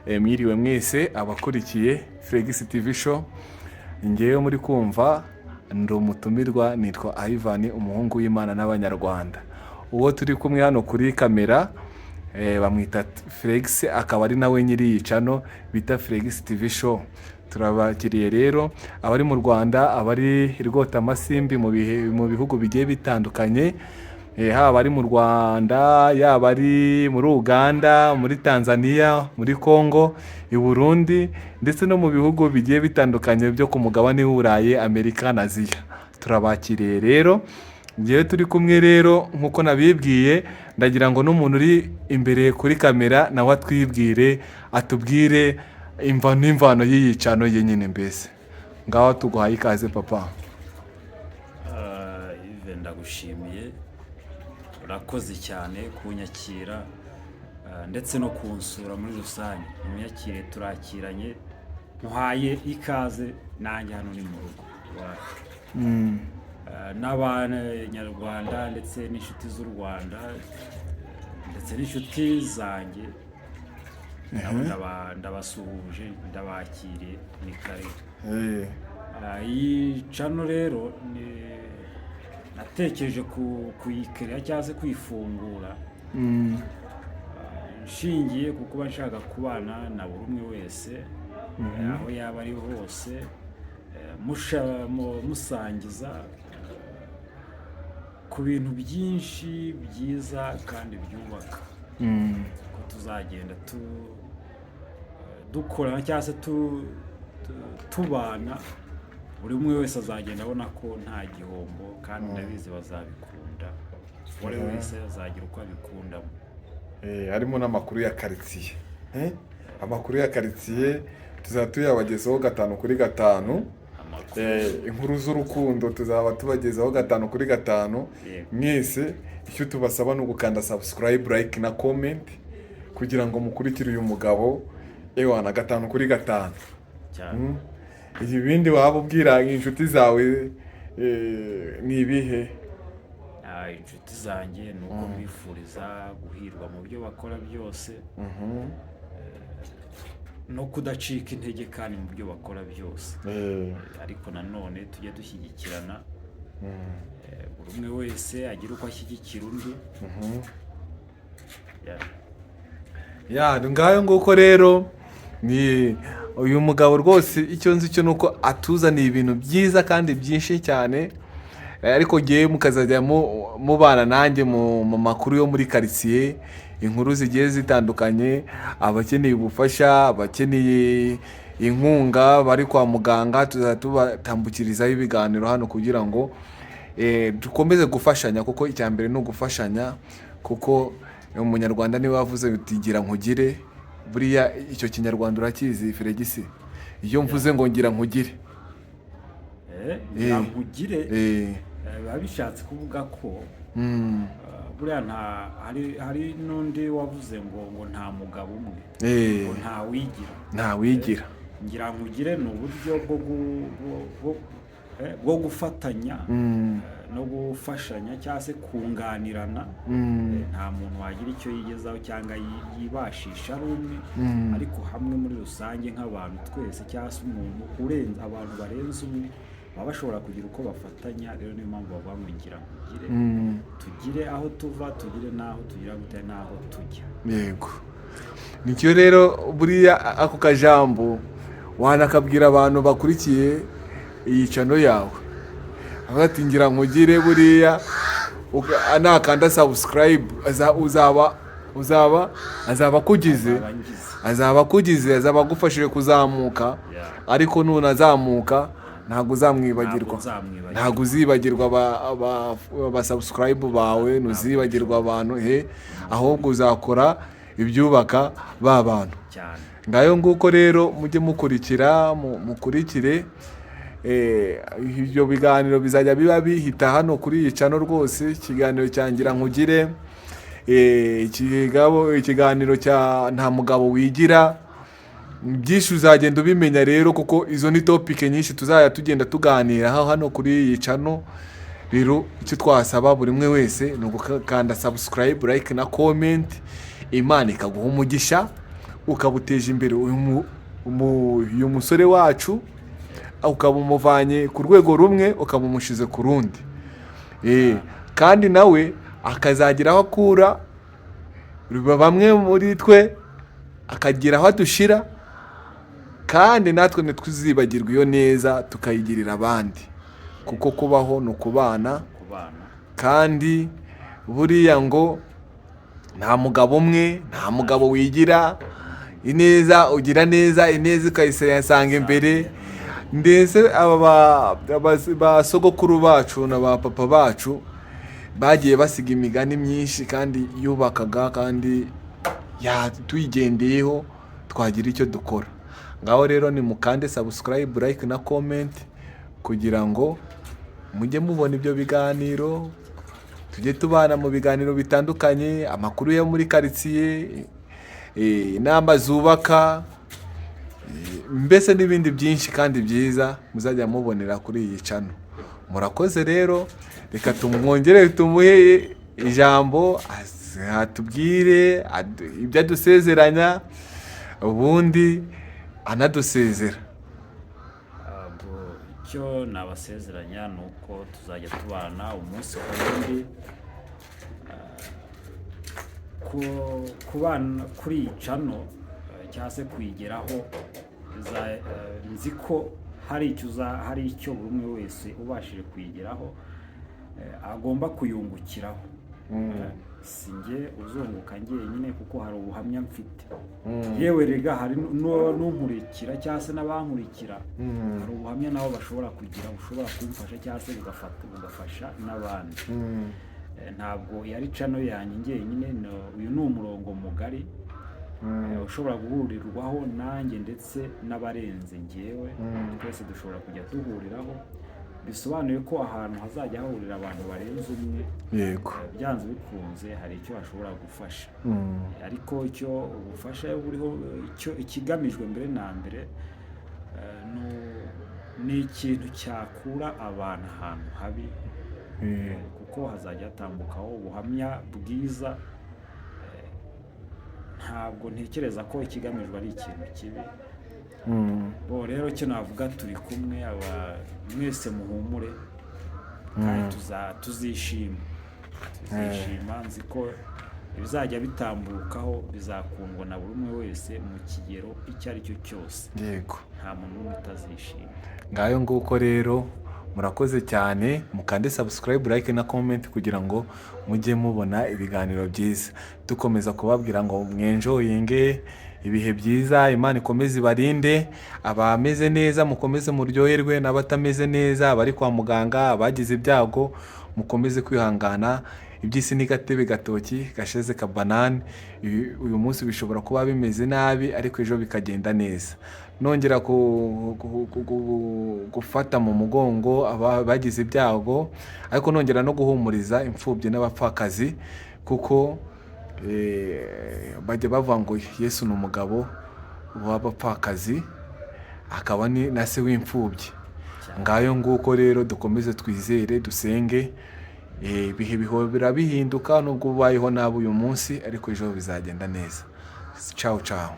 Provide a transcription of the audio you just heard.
Mwiriwe mwese abakurikiye Flex TV Show. Ngewe muri kumva ndi umutumirwa, nitwa Ivan, umuhungu w'Imana n'Abanyarwanda. Uwo turi kumwe hano kuri kamera bamwita Flex, akaba ari nawe nyiri iyi channel bita Flex TV Show. Turabakiriye rero abari mu Rwanda, abari rwota amasimbi mu bihe mu bihugu bigiye bitandukanye, haba ari mu Rwanda, yaba ari muri Uganda, muri Tanzania, muri Congo, i Burundi, ndetse no mu bihugu bigiye bitandukanye byo ku mugabane w'Uburayi, Amerika na Aziya. Turabakiriye rero. Ngewe turi kumwe rero, nk'uko nabibwiye, ndagira ngo n'umuntu uri imbere kuri kamera nawe atwibwire, atubwire imvano n'imvano y'iyi channel ye nyine. Mbese ngaho tuguhaye ikaze, papa. Ah, Yves, ndagushimiye, urakoze cyane kunyakira ndetse no kunsura muri rusange. Munyakire, turakiranye, muhaye ikaze, nanjye hano ni mu rugo iwacu. N'abanyarwanda ndetse n'inshuti z'u Rwanda ndetse n'inshuti zanjye nabo ndabasuhuje, ndabakiriye, ni kare. Iyi channel rero ni natekereje kuyikereya cyangwa se kuyifungura nshingiye ku kuba nshaka kubana na buri umwe wese aho yaba ari hose, musangiza ku bintu byinshi byiza kandi byubaka, ko tuzagenda dukorana cyangwa se tubana, buri umwe wese azagenda abona ko nta gihombo, kandi ndabizi bazabikunda, uwo ari we wese azagira uko abikundamo. Harimo n'amakuru ya karitsiye. Amakuru ya karitsiye tuzaba tuyabagezaho gatanu kuri gatanu. Amakuru. Inkuru z'urukundo tuzaba tubagezaho gatanu kuri gatanu. Mwese icyo tubasaba ni ugukanda subscribe, like na comment kugira ngo mukurikire uyu mugabo ewana gatanu kuri gatanu. Cyane. Ibindi waba ubwira inshuti zawe ni ibihe? Ah, inshuti zanjye ni uko mbifuriza guhirwa mu byo bakora byose no kudacika intege kandi mu byo bakora byose. Ariko nanone tujye dushyigikirana, buri umwe wese agira uko ashyigikira undi. Yeah. Ya, ngayo nguko rero. Ni uyu mugabo rwose, icyo nzi cyo ni uko atuzaniye ibintu byiza kandi byinshi cyane. Ariko ngewe mukazajya mubana nanjye mu makuru yo muri karitsiye, inkuru zigiye zitandukanye, abakeneye ubufasha, abakeneye inkunga bari kwa muganga, tuzajya tubatambukirizaho ibiganiro hano kugira ngo dukomeze gufashanya, kuko icya mbere ni ugufashanya, kuko Umunyarwanda niwe wavuze uti "Gira nkugire". Buriya icyo Kinyarwanda urakizi, Feregisi? Iyo mvuze ngo "ngira nkugire"? Ngira nkugire, biba bishatse kuvuga ko buriya nta hari n'undi wavuze ngo nta mugabo umwe, ngo nta wigira. Nta wigira. Ngira nkugire ni uburyo bwo gufatanya no gufashanya cyangwa se kunganirana. Nta muntu wagira icyo yigezaho cyangwa yibashisha ari umwe, ariko hamwe muri rusange nk'abantu twese cyangwa se umuntu urenze, abantu barenze umwe baba bashobora kugira uko bafatanya. Rero niyo mpamvu bavuga ngo "ngira nkugire", tugire aho tuva, tugire n'aho tugira gute, n'aho tujya. Yego, nicyo rero. Buriya ako kajambo wanakabwira abantu bakurikiye iyi channel yawe, avuga ati "ngira nkugire". Buriya nakanda subscribe uzaba azaba akugize. Azaba angize. Azaba akugize, azaba agufashije kuzamuka. Ariko nunazamuka ntabwo uzamwibagirwa. Ntabwo nzamwibagirwa. Ntabwo uzibagirwa aba subscribe bawe, ntuzibagirwa abantu he, ahubwo uzakora ibyubaka ba bantu. Cyane. Ngayo nguko rero, mujye mukurikira, mukurikire ibyo biganiro bizajya biba bihita hano kuri iyi channel rwose. Ikiganiro cya "Ngira Nkugire", ikiganiro cya "Nta Mugabo Wigira", byinshi uzagenda ubimenya rero, kuko izo ni topic nyinshi tuzajya tugenda tuganiraho hano kuri iyi channel. Rero icyo twasaba buri umwe wese ni ugukanda subscribe, like na comment. Imana ikaguha umugisha. Ukaba uteje imbere uyu musore wacu, ukaba umuvanye ku rwego rumwe ukaba umushyize ku rundi. Kandi nawe akazagira aho akura bamwe muri twe, akagira aho adushira, kandi natwe ntituzibagirwe iyo neza tukayigirira abandi, kuko kubaho ni ukubana. Kubana. Kandi buriya ngo nta mugabo umwe, nta mugabo wigira ineza. Ugira neza, ineza ukayisanga imbere. Ndetse aba ba sogokuru bacu na ba papa bacu bagiye basiga imigani myinshi kandi yubakaga, kandi tuyigendeyeho twagira icyo dukora. Ngaho rero ni mukande subscribe, like na comment kugira ngo mujye mubona ibyo biganiro, tujye tubana mu biganiro bitandukanye, amakuru yo muri karitsiye, inama zubaka, mbese n'ibindi byinshi kandi byiza muzajya mubonera kuri iyi channel. Murakoze rero, reka tumwongere tumuhe ijambo atubwire ibyo adusezeranya, ubundi anadusezera. Ubwo icyo nabasezeranya ni uko tuzajya tubana umunsi ku wundi. Kubana kuri iyi channel cyangwa se kuyigeraho, nzi ko hari icyo buri umwe wese ubashije kuyigeraho agomba kuyungukiraho. Si njye uzunguka njyenyine, kuko hari ubuhamya mfite. Yewe rega hari n'unkurikira cyangwa se n'abankurikira, hari ubuhamya nabo bashobora kugira bushobora kumfasha cyangwa se bugafasha n'abandi. Ntabwo yari channel yanjye njyenyine. Uyu ni umurongo mugari ushobora guhurirwaho nanjye ndetse n'abarenze njyewe. Twese dushobora kujya duhuriraho, bisobanuye ko ahantu hazajya hahurira abantu barenze umwe, byanze bikunze hari icyo bashobora gufasha. Ariko icyo ubufasha buriho, icyo ikigamijwe mbere na mbere ni ikintu cyakura abantu ahantu habi, kuko hazajya hatambukaho ubuhamya bwiza. Ntabwo ntekereza ko ikigamijwe ari ikintu kibi. Bo rero icyo navuga, turi kumwe, aba mwese muhumure kandi tuzishima. Nzi ko ibizajya bitambukaho bizakundwa na buri umwe wese mu kigero icyo ari cyo cyose. Nta muntu n'umwe utazishima. Ngayo nguko rero, murakoze cyane. Mukande subscribe, like na comment kugira ngo mujye mubona ibiganiro byiza. Dukomeza kubabwira ngo mwenjoyinge ibihe byiza, Imana ikomeze ibarinde. Abameze neza mukomeze muryoherwe, n'abatameze neza, abari kwa muganga, abagize ibyago, mukomeze kwihangana. Iby'isi ni gatebe gatoki gasheze kabanani. Uyu munsi bishobora kuba bimeze nabi, ariko ejo bikagenda neza. Nongera gufata mu mugongo bagize ibyago, ariko nongera no guhumuriza imfubyi n'abapfakazi, kuko bajya bavuga ngo Yesu ni umugabo w'abapfakazi, akaba ni na se w'imfubyi. Ngayo nguko rero, dukomeze twizere, dusenge. Ibihe bihora bihinduka, nubwo ubayeho nabi uyu munsi, ariko ejo bizagenda neza. Ciao ciao.